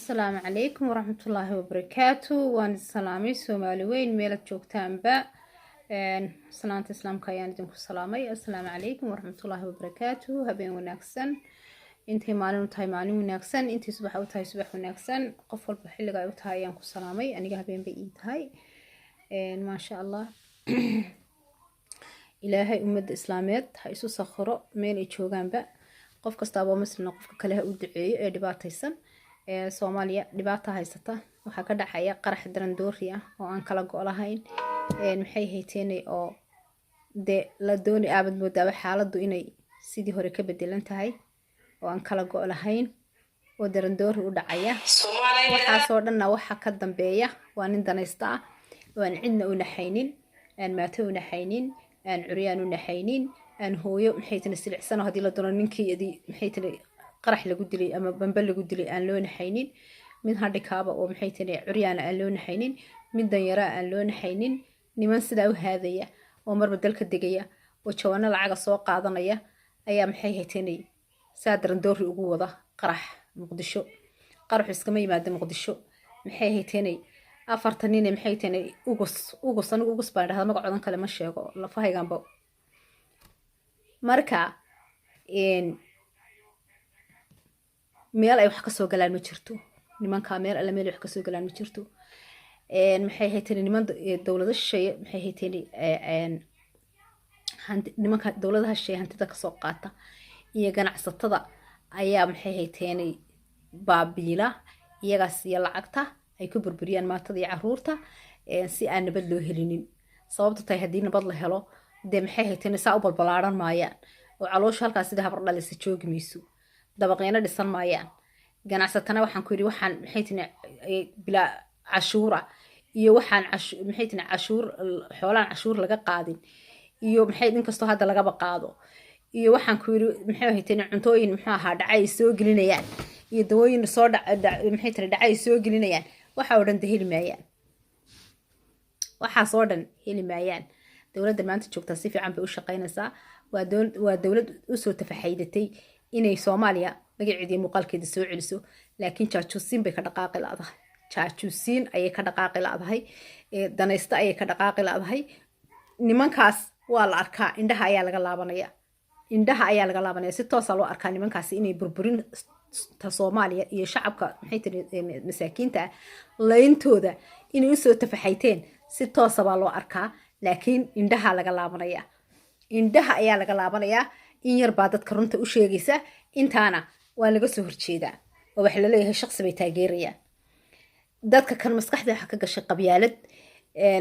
Asalaamu calaykum waraxmatullaahi wabarakaatu. Waan salaamay Soomaali weyn meelad joogtaanba. Salaanta Islaamka ayaan idinku salaamay. Assalaamu calaykum waraxmatullaahi wabarakaatu. Habeen wanaagsan intay maalin u tahay, maalin wanaagsan intay subax u tahay, subax wanaagsan. Qof walba xilliga ay u tahay ayaan ku salaamay. Aniga habeen bay ii tahay, maasha Allah. Ilaahay ummadda Islaameed ha isu sakhiro meel ay joogaanba. Qof kastaaba Muslimna qofka kale ha u duceeyo ee dhibaataysan. Soomaaliya dhibaata haysata. Waxaa ka dhacaya qarax daran doori ah oo aan kala go' lahayn. Maxay hayteenay oo dee la dooni aabad moodaaba xaaladdu inay sidii hore ka bedelan tahay, oo aan kala go' lahayn oo darandoori u dhacaya. Waxaasoo dhanna waxa ka dambeeya waa nin danaysta ah oo aan cidna u naxaynin, aan maato u naxaynin, aan curyaan u naxaynin, aan hooyo, maxay tani, silicsano haddii la doono ninkii, maxay tani, qarax lagu dilay ama bambe lagu dilay aan loo naxaynin, mid handikaaba oo, maxay tani, curyaana aan loo naxaynin, mid danyaraa aan loo naxaynin. Niman sidaa u haadaya oo marba dalka degaya oo jawaano lacaga soo qaadanaya ayaa, maxay haytanay, saa darandoori ugu wada qarax Muqdisho. Qaraxu iskama yimaada Muqdisho. Maxay haytanay, afartan nine, maxay tanay, Ugus, Ugus, anigu Ugus baan dhahda, magacoodan kale ma sheego lafahayganba. Marka meel ay wax kasoo galaan ma jirto nimanka, meel alle meel ay wax kasoo galaan ma jirto. Maxay haytani, niman dowlado shisheeye, maxay haytani, nimanka dowladaha shisheeye hantida kasoo qaata iyo ganacsatada ayaa, maxay hayteenay, baabiila. Iyagaas iyo lacagta ay ku burburiyaan maatada iyo caruurta si aan nabad loo helinin. Sababta tahay, haddii nabad la helo dee, maxay hayteen, saa u balbalaaran maayaan oo caloosha halkaas sida habar dhalisa joogi mayso, dabaqyana dhisan maayaan. Ganacsatana waxaan ku yidhi, waxaan, maxay tini, bilaa cashuura iyo waxaan, maxay tini, cashuur, xoolaan cashuur laga qaadin iyo, maxay, inkastoo hadda lagaba qaado, iyo waxaan ku yidhi, maxay hayteen, cuntooyin, muxuu ahaa, dhacay ay soo gelinayaan iyo dawooyin soo maxay tiri, dhacay ay soo gelinayaan. Waxa oo dhan de heli maayaan, waxaas oo dhan heli maayaan. Dowladda maanta joogtaa si fiican bay u shaqaynaysaa. Waa dowlad usoo tafaxaydatay inay Soomaaliya magaceeda iyo muuqaalkeeda soo celiso, laakiin jaajuusiin bay ka dhaqaaqi la'dahay. Jaajuusiin ayay ka dhaqaaqi la'dahay, danaysta ayay ka dhaqaaqi la'dahay. Nimankaas waa la arkaa, indhaha ayaa laga laabanaya, indhaha ayaa laga laabanaya. Si toosa loo arkaa nimankaasi inay burburinta Soomaaliya iyo shacabka, maxay tiri, masaakiinta ah layntooda inay usoo tafaxayteen. Si toosa baa loo arkaa, laakiin indhaha laga laabanaya, indhaha ayaa laga laabanayaa. In yar baa dadka runta u sheegaysa, intaana waa laga soo horjeedaa oo waxa laleeyahay shaqsi bay taageerayaan. Dadka kan maskaxda waxa ka gashay qabyaalad,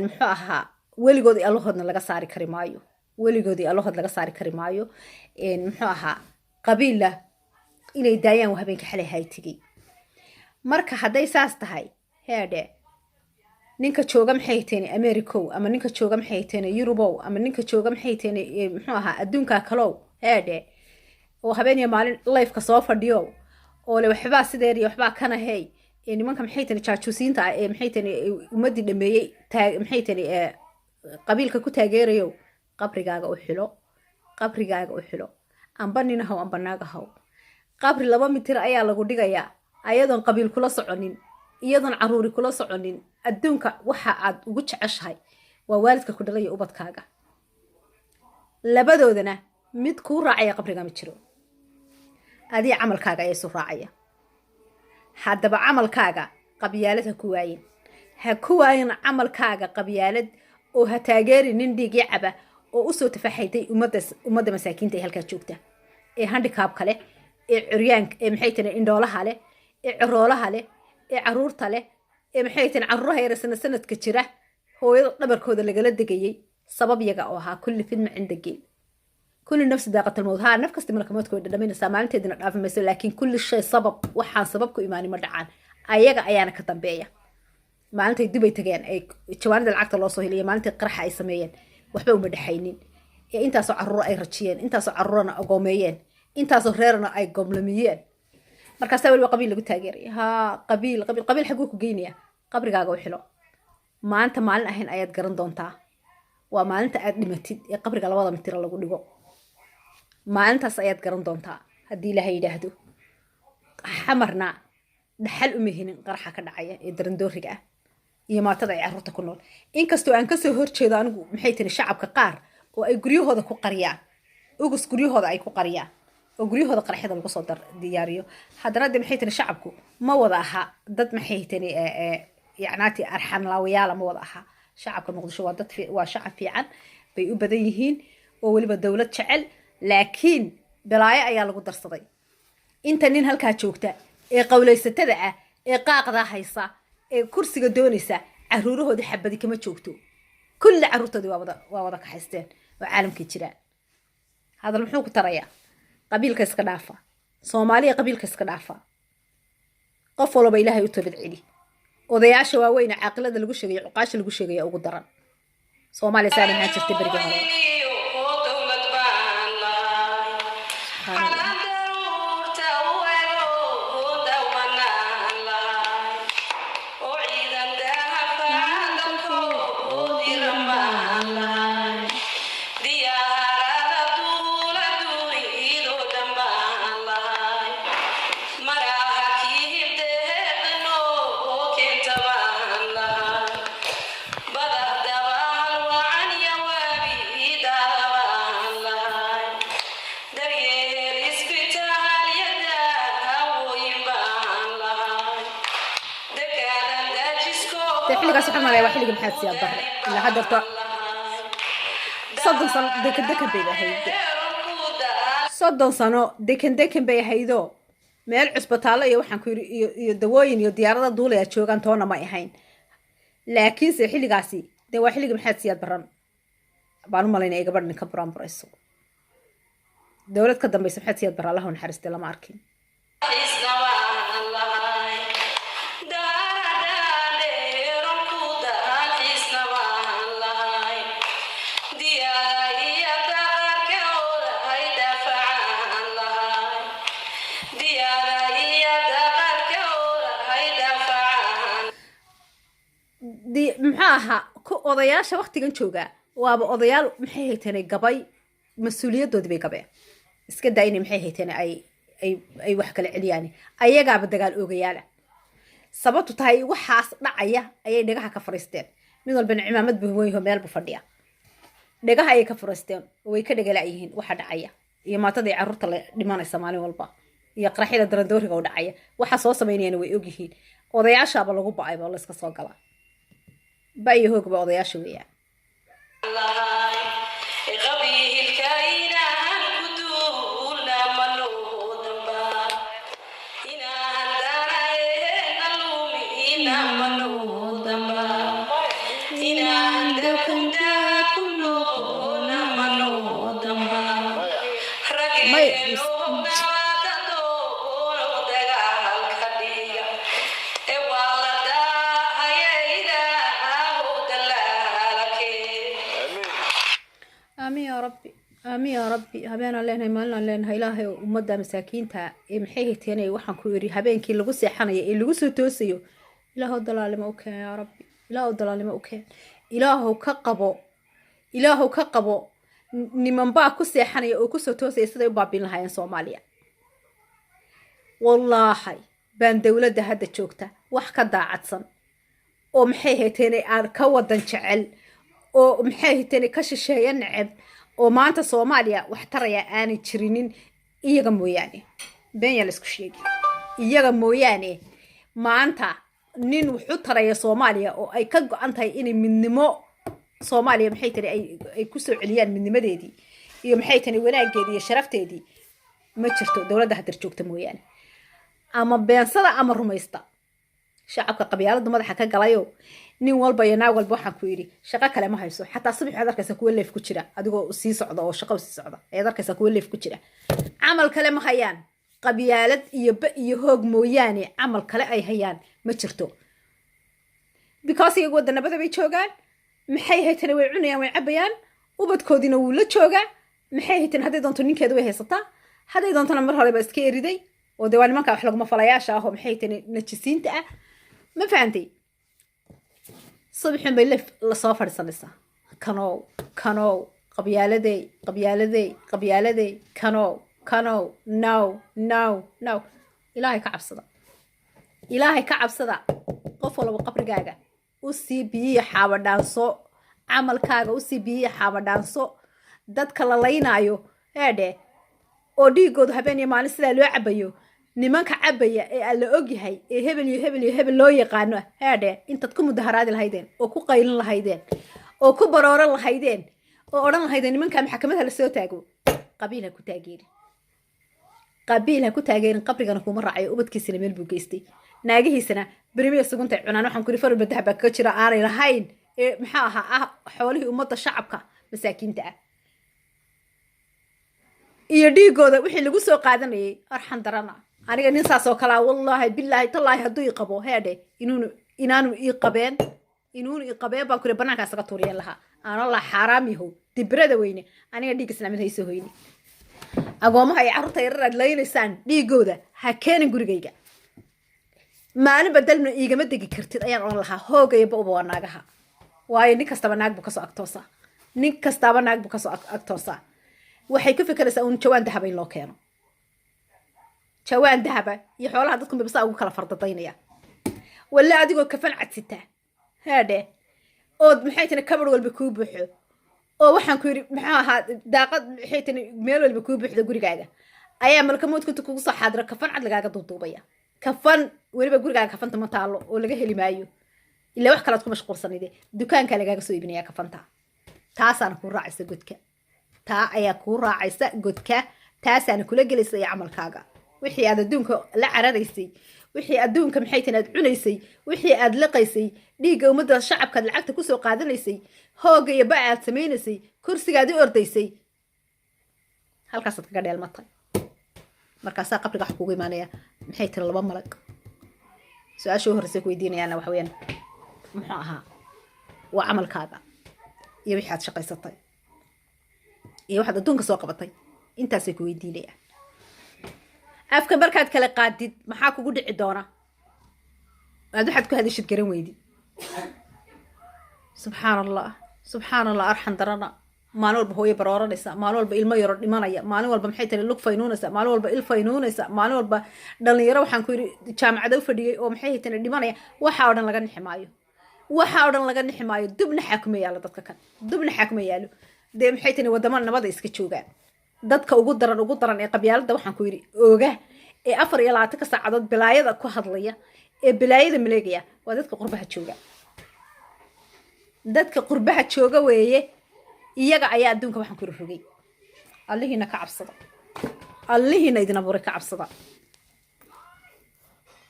muxuu ahaa, weligood iyo allahoodna laga saari kari maayo, weligood iyo allahood laga saari kari maayo. Muxuu ahaa, qabiilla inay daayaan waa habeenka xalay haytigay. Marka hadday saas tahay, heedhe, ninka jooga, maxay hayteen, Americow, ama ninka jooga, maxay hayteen, Yurubow, ama ninka jooga, maxay hayteen, muxuu ahaa, adduunka kalow, heedhe, oo habeen iyo maalin live-ka soo fadhiyo oo le waxbaa sideer iyo waxbaa kana, hey, ee nimanka, maxay tani, jaajuusiinta ah ee, maxay tani, ummaddii dhameeyey, maxay tani, qabiilka ku taageerayo, qabrigaaga u xilo, qabrigaaga u xilo. Amba nin haw, amba naag haw, qabri 2 mitir ayaa lagu dhigayaa, ayadoon qabiil kula soconin, iyadoon caruuri kula soconin. Adduunka waxa aad ugu jeceshahay waa waalidka ku dhalaya, ubadkaaga. Labadoodana mid kuu raacaya qabriga ma jiro. Adii camalkaaga ayaa isu raacaya. Haddaba camalkaaga qabyaalad ha ku waayin, ha ku waayin camalkaaga qabyaalad, oo ha taageeri nin dhiigii caba oo usoo tafaxaytay ummadda masaakiinta ee halkaa joogta, ee handicap-ka leh, ee curyaanka, ee, maxay tani, indhoolaha leh, ee ciroolaha leh, ee caruurta leh, ee, maxay tani, caruuraha yara sana sanadka jira hooyada dhabarkooda lagala degayay. Sabab yaga oo ahaa kulli fidma cinda geel, kulli nafsi daaqatal mowt. Haa, naf kasta malaka mowtka way dhadhaminaysaa, maalinteedina dhaafi mayso, laakiin kulli shay sabab. Waxaan sabab ku imaanin ma dhacaan. Ayaga ayaana ka dambeeya. Maalintay Dubay tageen ay jawaanida lacagta loo soo heliyay, maalintii qaraxa ay sameeyeen, waxba uma dhexaynin. Ee intaasoo caruuro ay rajiyeen, intaasoo caruurana agoomeeyeen, intaasoo reerna ay gomlamiyeen, markaasaa weliba qabiil lagu taageeray. Haa, qabiil, qabiil, qabiil xaguu ku geynaya? Qabrigaaga u xilo. Maanta maalin ahayn ayaad garan doontaa. Waa maalinta aad dhimatid ee qabriga 2-da mitira lagu dhigo. Maalintaas ayaad garan doontaa haddii Ilaahay yidhaahdo. Xamarna Dhaxal uma helin qaraxa ka dhacaya ee darandooriga ah iyo maatada ay carruurta ku nool. Inkastoo aan kasoo horjeedo anigu, maxay tiri, shacabka qaar oo ay guryahooda ku qariyaan ugus, guryahooda ay ku qariyaan oo guryahooda qaraxyada lagu soo diyaariyo, haddana de, maxay tiri, shacabku ma wada aha dad, maxay tiri, yacnaati arxanlaawayaala ma wada aha. Shacabka Muqdisho waa dad waa shacab fiican bay u badan yihiin oo weliba dowlad jecel, laakiin balaayo ayaa lagu darsaday. Inta nin halkaa joogta ee qawlaysatada ah ee qaaqdaa haysa ee kursiga doonaysa, caruurahoodii xabadi kama joogto. Kulli caruurtoodii waa wada kaxaysteen oo caalamkay jiraan. Hadal muxuu ku tarayaa? Qabiilka iska dhaafa, Soomaaliya, qabiilka iska dhaafa. Qof walba Ilaahay u toobad celi. Odayaasha waaweyne caaqilada lagu sheegayo, cuqaasha lagu sheegaya ugu daran. Soomaaliya saan ahaan jirtay berigii hore. Subxaan Allah. Dee xilligaas waxaan malaya waa xilligii Maxamed Siyaad Barre. Ilaa hadda horta 30 sano dekan dekan bay ahayd, 30 sano dekan dekan bay ahaydoo meel cusbitaallo iyo, waxaan ku yidhi, iyo dawooyin iyo diyaarada duulaya joogaan toona may ahayn. Laakiinse xilligaasi dee waa xilligii Maxamed Siyaad Barran baan u malaynaya. Gabadh ninka buraanburayso, dowlad ka dambaysa Maxamed Siyaad Barre, Allahu naxariistay, lama arkin. Muxuu ahaa ku odayaasha waktigan joogaa? Waaba odayaal, maxay hayteen, gabay mas-uuliyadoodii bay gabeen. Iska daa inay, maxay hayteen, ay wax kala celiyaan, ayagaaba dagaal oogayaala. Sababtu tahay waxaas dhacaya ayay dhagaha ka fariisteen. Mid walbana cimaamad buu huwan yaho, meel buu fadhiya. Dhagaha ayay ka fariisteen oo way ka dhagala-yihiin waxa dhacaya iyo maatada iyo carruurta la dhimanaysa maalin walba iyo qaraxyada darandooriga u dhacaya. Waxa soo samaynayana way ogyihiin. Odayaashaaba lagu ba-ayba oo layska soo galaa. Ba iyo hoogba odayaasha weeyaan. May. Aamin yaa Rabbi, aamin yaa Rabbi. Habeenaan leenahay, maalinaan leenahay. Ilaahay ummadda masaakiinta ee, maxay hayteen, waxaan ku yidhi, habeenkii lagu seexanayo ee lagu soo toosayo, Ilaahow dalaalimo u keen, yaa Rabbi. Ilaahow dalaalimo u keen. Ilaahow ka qabo, Ilaahow ka qabo. Nimanbaa ku seexanaya oo kusoo toosaya siday u baabin lahaayeen Soomaaliya. Wallaahi baan dowladda hadda joogta wax ka daacadsan oo, maxay hayteen, aan ka wadan jecel oo, maxay hayteen, ka shisheeya neceb oo maanta Soomaaliya wax taraya aanay jirinin iyaga mooyaane. Been yaa la isku sheegi. Iyaga mooyaane maanta nin wuxu taraya Soomaaliya oo ay ka go-an tahay inay midnimo Soomaaliya, maxay tiri, ay kusoo celiyaan midnimadeedii iyo, maxay tiri, wanaageedii iyo sharafteedii ma jirto, dowladda haddar joogta mooyaane. Ama beensada ama rumaysta. Shacabka qabyaalada madaxa ka galayo, nin walba iyo naag walba, waxaan ku yidhi, shaqo kale ma hayso. Xataa subax waxaad arkaysaa kuwa live ku jira, adigoo sii socda oo shaqo sii socda ayaad arkaysaa kuwa live ku jira. Camal kale ma hayaan, qabyaalad iyo ba iyo hoog mooyaane camal kale ay hayaan ma jirto, because iyagu wadanabada bay joogaan. Maxay haytana, way cunayaan, way cabayaan, ubadkoodiina wuu la joogaa. Maxay haytan, hadday doonto ninkeeda way haysataa, hadday doontona mar horeba iska eriday oo dee waa nimanka wax laguma falayaasha ah oo, maxay haytana, najisiinta ah. Ma fahantay? Subaxin bay live lasoo fadhiisanaysaa: kanow, kanow, qabyaaladey, qabyaaladey, qabyaaladey, kanow, kanow, no, no, no. Ilaahay ka cabsada. Ilaahay ka cabsada. Qof walba qabrigaaga usii biyiya xaabadhaanso, camalkaaga usii biyiya xaabadhaanso. Dadka la laynaayo eedhe oo dhiigoodu habeen iyo maalin sidaa loo cabayo, nimanka cabaya ee aan la ogyahay ee hebel iyo hebel iyo hebel loo yaqaano, heedhe, intaad ku mudaharaadi lahaydeen oo ku qaylin lahaydeen oo ku barooran lahaydeen oo odhan lahaydeen nimanka maxkamadaha lasoo taago, qabiil ha ku taageerin, qabiil ha ku taageerin. Qabrigana kuma raacayo. Ubadkiisana meel buu geystay, naagihiisana berimiya suguntay cunaan. Waxaan kuri farul badaha baa kaga jira aanay lahayn ee maxaa ahaa ah xoolihii ummadda shacabka masaakiinta ah iyo dhiigooda wixii lagu soo qaadanayay. Arxan darana. Aniga nin saas oo kalaa, wallaahi, bilaahi, tallaahi, hadduu ii qabo, heedhe, inuunu inaanu ii qabeen, inuunu ii qabeen baan kuri, banaankaas aga tuuriyeen lahaa. Aanan la xaaraam yahow dibrada weyne. Aniga dhiigga islaamid ha isoo hoyni. Agoomaha iyo carruurta yarar aad laynaysaan dhiigooda ha keenin gurigayga. Maalin badalna iigama degi kartid ayaan odhan lahaa. Hoogaya ba uba waa naagaha, waayo nin kastaba naag buu kasoo agtoosaa, nin kastaaba naag buu kasoo agtoosaa. Waxay ku fikeraysaa uun jawaan dahaba in loo keeno, jawaan dahaba iyo xoolaha dadku mibsaa ugu kala fardadaynaya. Walle adigoo kafan cadsita, haadhe, ood maxay tani kabar walba kuu buuxo, oo waxaan ku yidhi maxuu ahaa daaqad, maxay tani meel walba kuu buuxdo gurigaaga, ayaa malkamoodka inta kugu soo xaadiro kafan cad lagaaga duuduubaya. Kafan weliba gurigaaga kafanta ma taalo oo laga heli maayo, ilaa wax kalaad ku mashquulsanayde. Dukaankaa lagaaga soo iibinaya kafanta. Taasaana kuu raacaysa godka, taa ayaa kuu raacaysa godka, taasaana kula gelaysa iyo camalkaaga. Wixii aad adduunka la cararaysay, wixii adduunka maxay tani aad cunaysay, wixii aad liqaysay, dhiigga ummadda shacabkaad lacagta kusoo qaadanaysay, hoogga iyo ba aad samaynaysay, kursigaad u ordaysay, halkaasaad kaga dheelmatay. Markaasaa qabriga wax kugu imaanaya, maxay tiri, laba malag. Su-aasha u horreysay ku weydiinayaana waxa weeyaan, muxuu ahaa, waa camalkaaga iyo wixii aad shaqaysatay iyo waxaad adduunka soo qabatay. Intaasay ku weydiinayaan. Afka markaad kala qaadid maxaa kugu dhici doona? Aad waxaad ku hadashid garan weydid. Subxaan Allah, subxaan Allah. Arxan darana. Maalin walba hooyo barooranaysa, maalin walba ilmo yaro dhimanaya, maalin walba maxay tiri lug faynuunaysa, maalin walba il faynuunaysa, maalin walba dhalinyaro waxaan ku yidhi jaamacada u fadhiyay oo maxay tiri dhimanaya. Waxaa oo dhan laga nixi maayo, waxaa oo dhan laga nixi maayo. Dubna xaakuma yaalo dadka kan, dubna xaakuma yaalo. Dee maxay tiri wadamo nabada iska joogaan. Dadka ugu daran, ugu daran ee qabyaalada waxaan ku yidhi ooga ee 24-ka saacadood bilaayada ku hadlaya ee bilaayada maleegaya waa dadka qurbaha jooga. Dadka qurbaha jooga weeye. Iyaga ayaa adduunka waxaan ku yidhi rogay. Allihiina ka cabsada, Allihiina idin abuuray ka cabsada,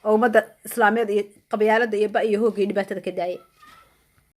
oo ummadda islaameed iyo qabyaalada iyo ba iyo hoogga iyo dhibaatada ka daaya.